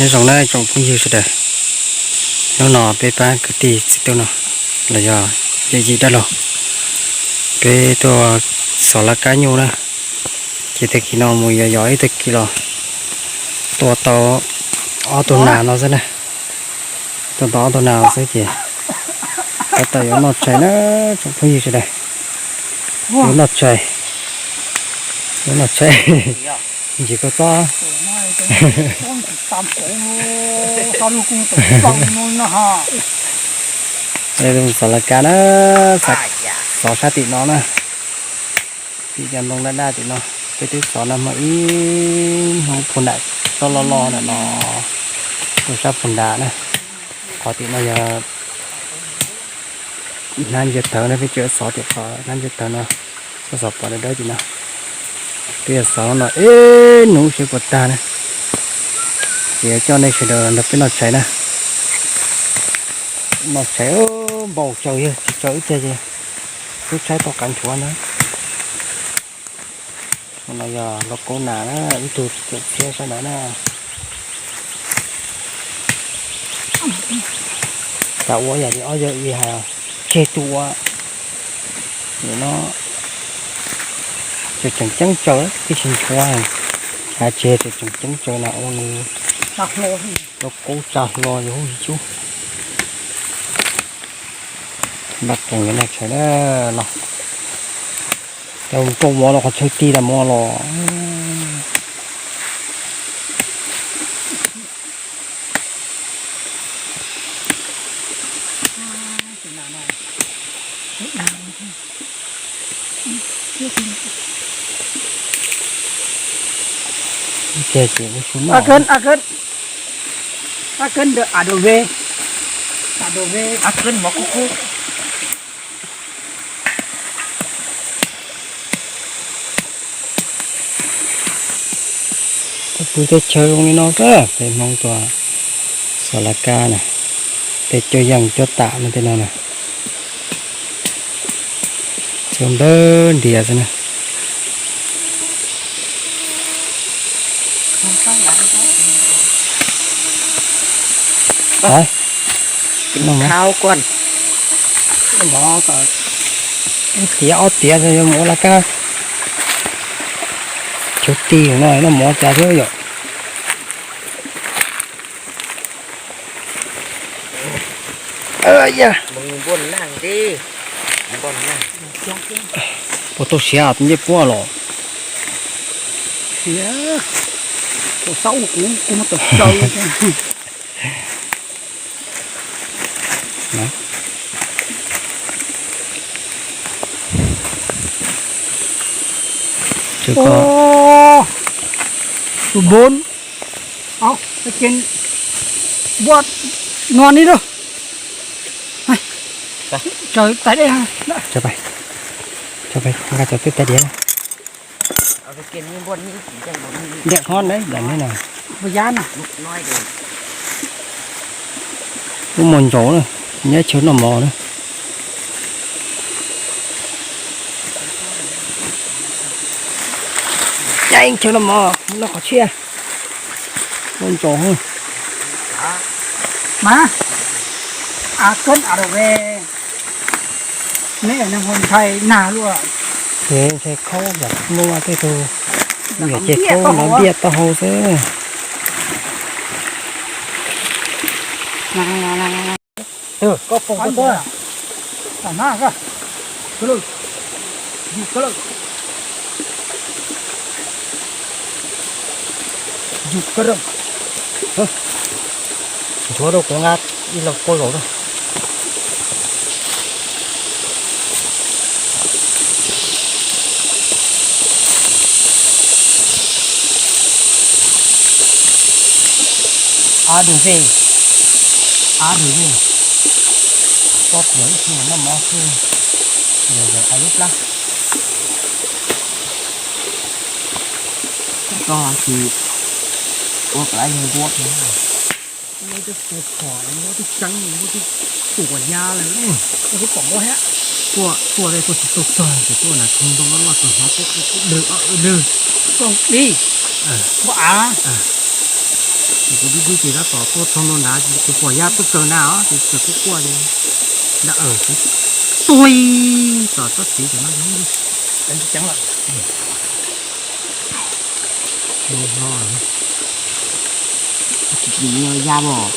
Nyob zoo na tsoom phooj ywg sawv daws, hnub no peb pab kwv tij txiv tub no los yog yawm yij dab laug, peb tuaj xov laj kab nyuj na. Ces tag kis no mus yos yos ib tag kis los tua tau ob tug nas no xwb na. Tua tau ob tug nas xwb ces tab tom yuav noj tshais na tsoom phooj ywg sawv daws. Yuav noj tshais, yuav noj tshais ntsis kua txob. Xov laj kab na, xov sab tim no na. Tim cov ntoo daj daj tim no, peb twb xov no muaj ib hnub phu nram tsob loj loj ntawm no, rau sab phu nram na. Qhov tim no yog hnab ntsia tawv na, peb tseem xov tim qhov hnab ntsia tawv no, koj xov pom dawb dawb tim no. Peb yuav xov no ib hnub seb puas tag na, ces yuav coj nej sawv daws nrog peb noj tshais na. Noj tshais npau tsaws yog tsis tsaws ib teg ces tub tshaib tau qab nchuav na. No yog lauj kaub nas na, ib tug txhiab sab ntawd na. Cas ua yam li ob yawg i hais, tseg tug ua, no tseem ceeb tsaws tib si nchuav, hais tseg tseem ceeb tsaws na ua nws lauj kaub tsa hlo yog huj cub. Npaj qees yuav noj tshais na los. Cas koj ua los qhov chaw ti tas mov los. Ces ces ua su noj. Peb pw tej chaw zoo li no xwb, peb Hmoob tuaj xov laj kab na, tej cuab yeej cuab tam no tej no na. Xyoo ntawd ntiav xwb na. Ib tiav ob tiav yuav mus ua laj kab. Chaw ti no noj mov cas thiab yom. Puas tau siav ncej puab los? Siav, tau xaub kuv kuv muab tau tsaws. Tus npun, tus npun, npua no ni lawm. Tsaws tais dej, nqa tsaws twb tais diav. Ntawm qhov ntawd ntawm no na. Lub mos ntsaum na, nyob chaw noj mov na. Caij chaw noj mov, noj qhov tshiab. Mos ntsaum. Mas, a keb a rau ve. Neb ntshai nag luaj. Ces ntshai khaub yam Hmoob tej tug, yam ces khaub no ntiaj tau hau xwb. Koj foom koj tuaj. Ntxuav rau kuv nqa ib lo kua zaum na. Ab dwg ze, ab dwg ze, koj kuam ib txhia noj mov xwb, yog yog a lub plab. Koj tsis ua kav yog nquab thiab. Muab twb tua phom, muab twb tseeb, muab twb tuam ya lawm. Ua twb pom nquab thiab. Tuaj, tuaj tej tuaj tsis tau txog ces tuaj nas khoov ntoo loj loj txog hnov tuaj ua dwg ua dwg. Tuaj dib, ua av. Ces kuv Ib ib ces tab tom tuaj txog ntua nrad ces kuv pom yab tuaj tsaws nrad os, ces tsaws quaj quaj ces nrad, tuag tom tsob txiv cov no. Yab os.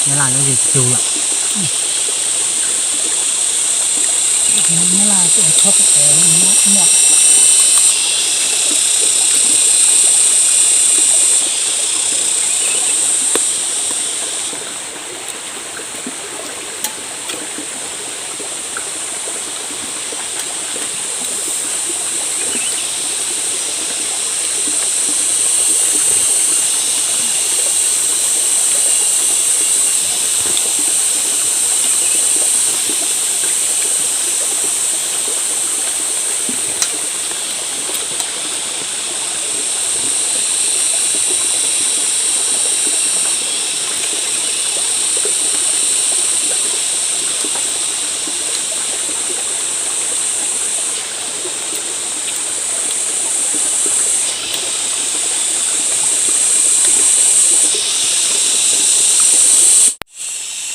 Nyob Laj nyob ze cug yom. Nyob Laj tsis txhob txog muaj.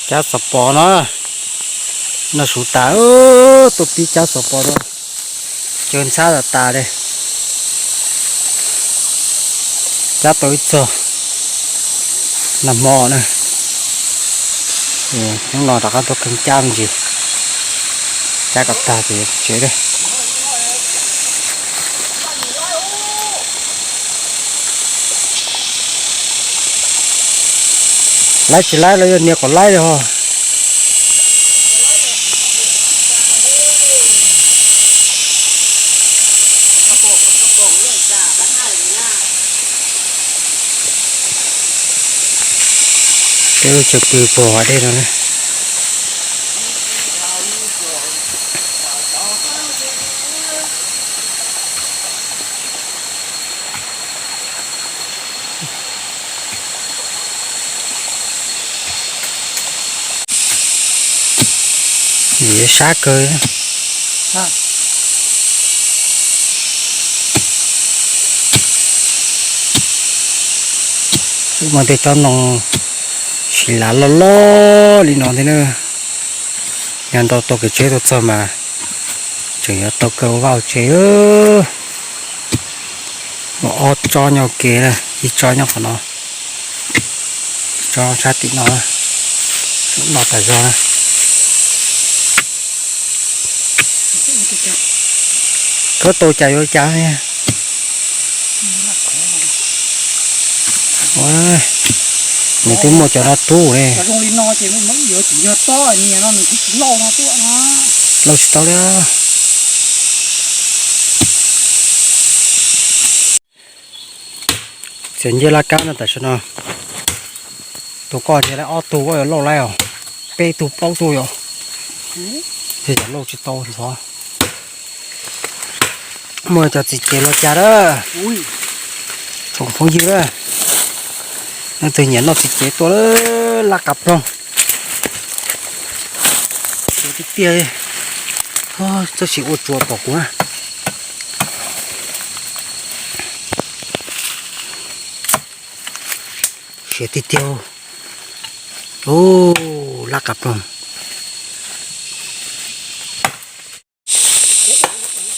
Cab xov pos no, noj su tas, tuaj pib cab xov pos no, caw ntxhab tas tas li. Cab tau ib txog nag hmo na, hnub no rov qab tuaj kheej cab me ntsis, cab kom tag ces tsev li. Laib tsis laib los yog nias kom laib li ho. Peb lub tsev pw puag hav dej no na. Vim sab kawg. Xub mas tej tsob ntoo sis lav loj loj li no thiab na. Yog nrau tau kev tsheb tuaj txog mas tseem yuav tau kaw vaj tsev. Muaj ob tsob nyob kev na, ib tsob nyob qhov no, ib tsob sab tim no, no tas zog na. Khawb tau cas yuav cas. Nws twb muaj cov no rub ne. Lauj tsis tau li. Txiav ncej laj kab no tam sim no, tus koj nce laib ob tug, koj yuav lauj laib os, peb tug plaub tug yom. Ces yog lauj tsis tau ntxov. Muaj cov txiv cev los cas lawm, tsoom phooj ywg lawm. Leej twg nyiam noj txiv cev tuaj laj qab ploog. Siav tiag tiag, txoj sia ua tsuas tom kuv na. Siav tiag tiag. Ub, laj qab ploog.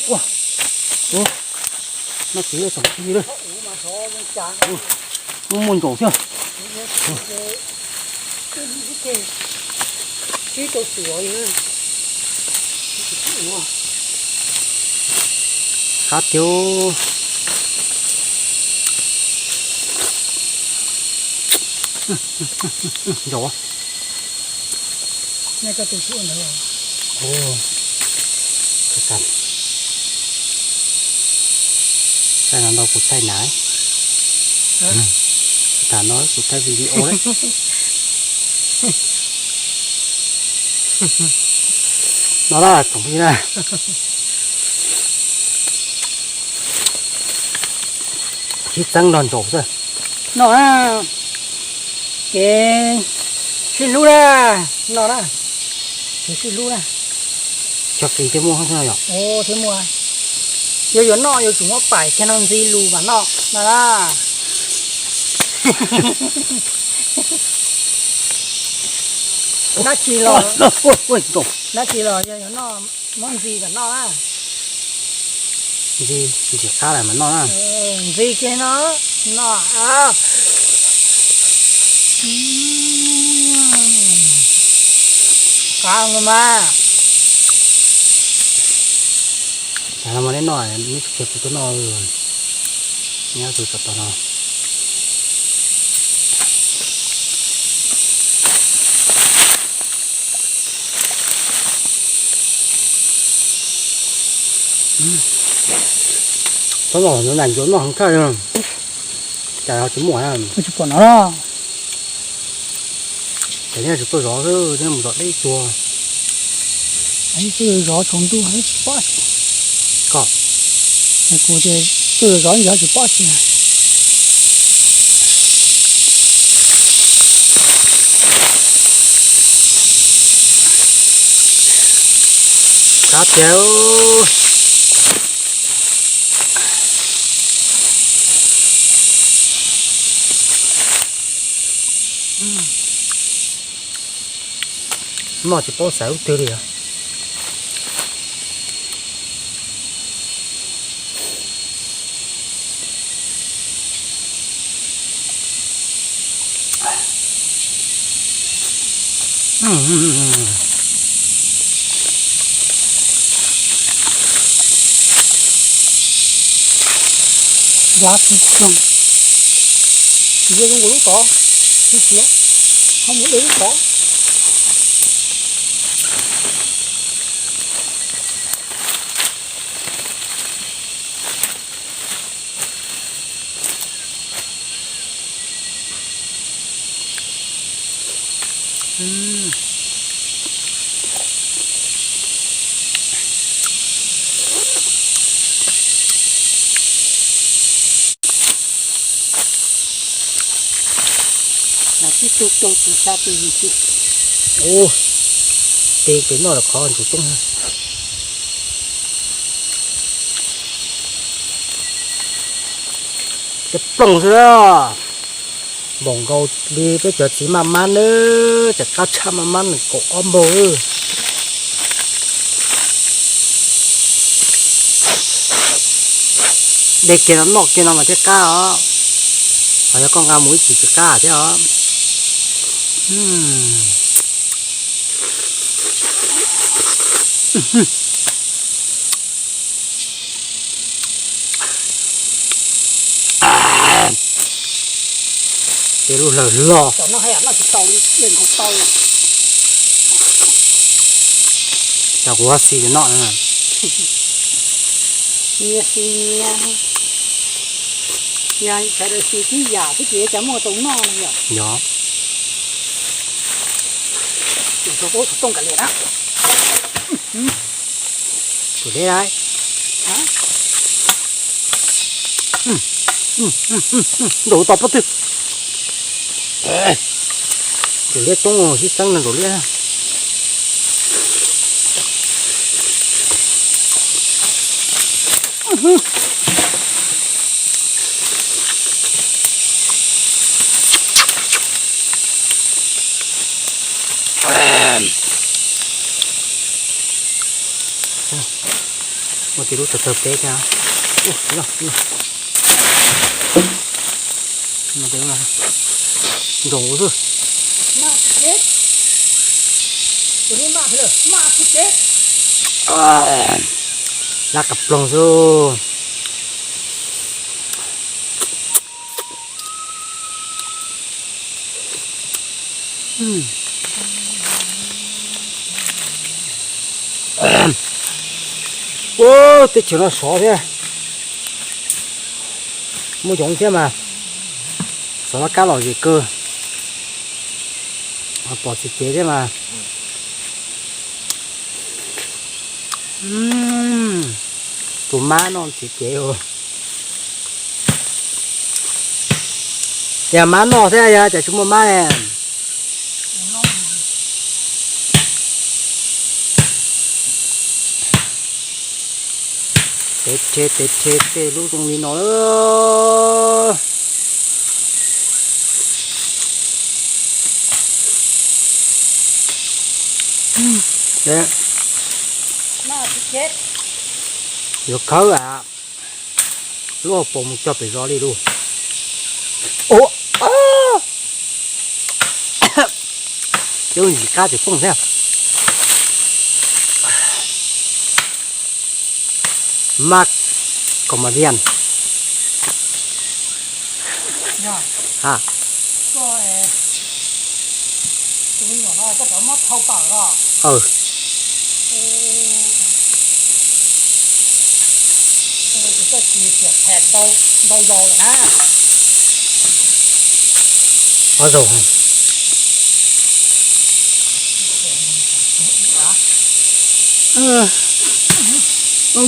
Ua, noj txiv tsoom phooj ywg lawm. Muaj muaj ntsaum thiab. Qab tiag. Ntsaum. Thaij no ntau kuv thaij na. Tam no kuv thaij video lawm. No na tsoom phooj ywg na, sib txeeb nrog ntsaum xwb. No na, kev sib hlub na, no na, kev sib hlub na. Tso kis thiaj muaj thiab yom. Thiab muaj. Yog yuav noj yuav tsum muab pais kiag no ntxiv lus mam noj no na. Dab tsi los, dab tsi los yog yuav noj muab ntxiv kom noj na. Ntxiv, ntxiv qab lawm mas noj na. Ntxiv kiag no, noj. Qab mas. Cas no mas neb noj, neb tsis qhia kuv tuaj noj. Nyob tus tsov tom no. Tsob no nws nais ncuav noj heev thaj, cas tsis muaj na. Tsis pom no los. Ces nej tsis tuaj zov xwb, nej mus zov deb tuag. Tuaj zov tsaus ntuj tsis pom. Koj, kuv tias tuaj zov yog tsis pom tsi. Qab tiag. Noj tsis paub xav lub twg li os. Hlab tsis zoo, tsis zoo nkaus lub tod, tsis siav, ho mus de lub tod. Tib tug rau tsis xya tus yim xwb. Ua tej pem noj los qhov ntsuag coob. Cov ploog xwb a. Npaum nkaus li peb cov txiv maj mab nawb, cov qab tshaj maj mab nees nkaum ob npaug. De kiag no noj kiag no mas thiaj qab os. Ho yog koj nqa mus ib chim tsis qab thiab os. Tej lub hlawv hlo. Cov kuv xis noj na. Nyias xis nyias. Yog sawv daws xis tib yam xwb ces cas muaj tau noj no yom. Yog. Tus tau tooj kav liam na. Tus deb lawm. Nraum tod pob twg. Tus liab coob sib txeeb no tus liab. Muaj tej lub tawg tawg peb thiab. Nroos xwb. Lab qab ploog xwb. Ua, teb chaws no sov thiab. Muaj yoov thiab mas. Xov laj kab lom zem kawg, pom txiv cev thiab mas. Tus mab noj txiv cev. Yog mab noj thiab yog cov tsis muaj mab ne. Tev rhe tev rhe tej lub zoo li no lawm. Yuav khawb a, lub hauv paus mus cog pem zos li lus. Ua, lub ntsis qab tsis poob thiab. Mas kom mas dian. Ob zaug.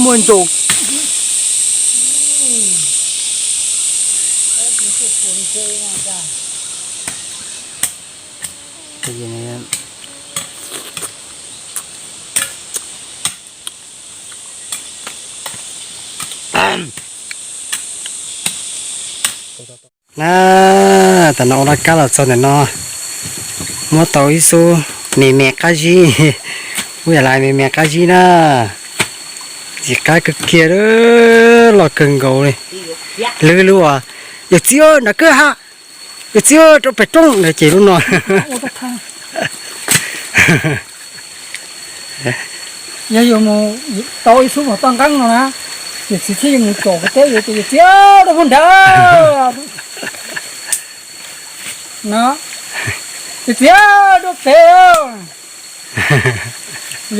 Muaj ntsaum. Na, tam no ua laj kab los txog ntawm no, muab tau ib xub me me qab zib, ub yam li me me qab zib na, ntxim qab kawg kiag, loj kawg nkaus li. Lwb lub uas, yawm txiv nram kawg ha, yawm txiv rau pem roob na ces lub no. Yog yuav mus tau ib xub mos toj nqeeb no na, yawm txiv thiaj yuav mus tsom kuv teb, yawm txiv rau puag nrad no, yawm txiv rau pem.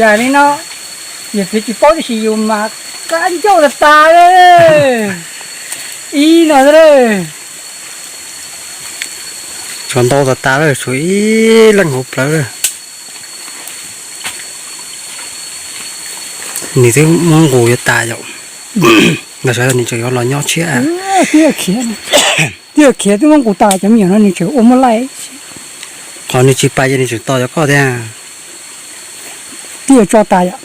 Yam li no, yawm txiv tsis paub tib si yus mas qab ncauj tas tas li. Ib no, tshuav ntau tas tas lawm, tshuav ib leej hauv plawv lawm. Nws twb muab nqus yuav tas yom. Los sawv daws nws tseem yuav los nyob tshiab. Twb yog khiav, twb muab nqus tas cov me nyuam no nws tseem ua muaj laij. Qhov nws tsis pais ces nws tseem tos cov koj thiab. Twb yuav tso tas yom.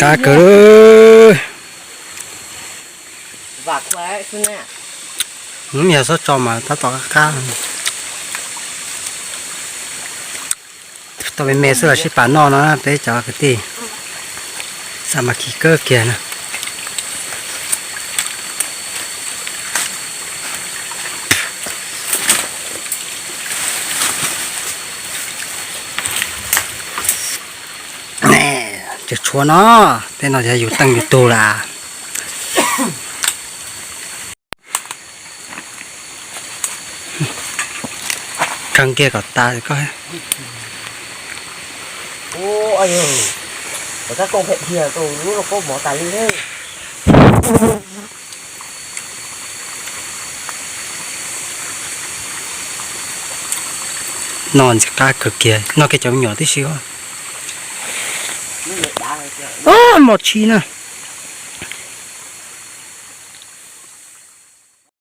Qab kawg. Yog txhob tso mas tab tom qab qab. Tau me me xwb los sib pab noj no peb cov kwv tij. Xam mas khi kawg kiag na. Ces tshuav no, tej no yog yus teej yus tug lawm. Kheej kiag kom tas koj. Noj ntxim qab kawg kiag, noj kiag cov me nyuam tib si. Mos tshis na.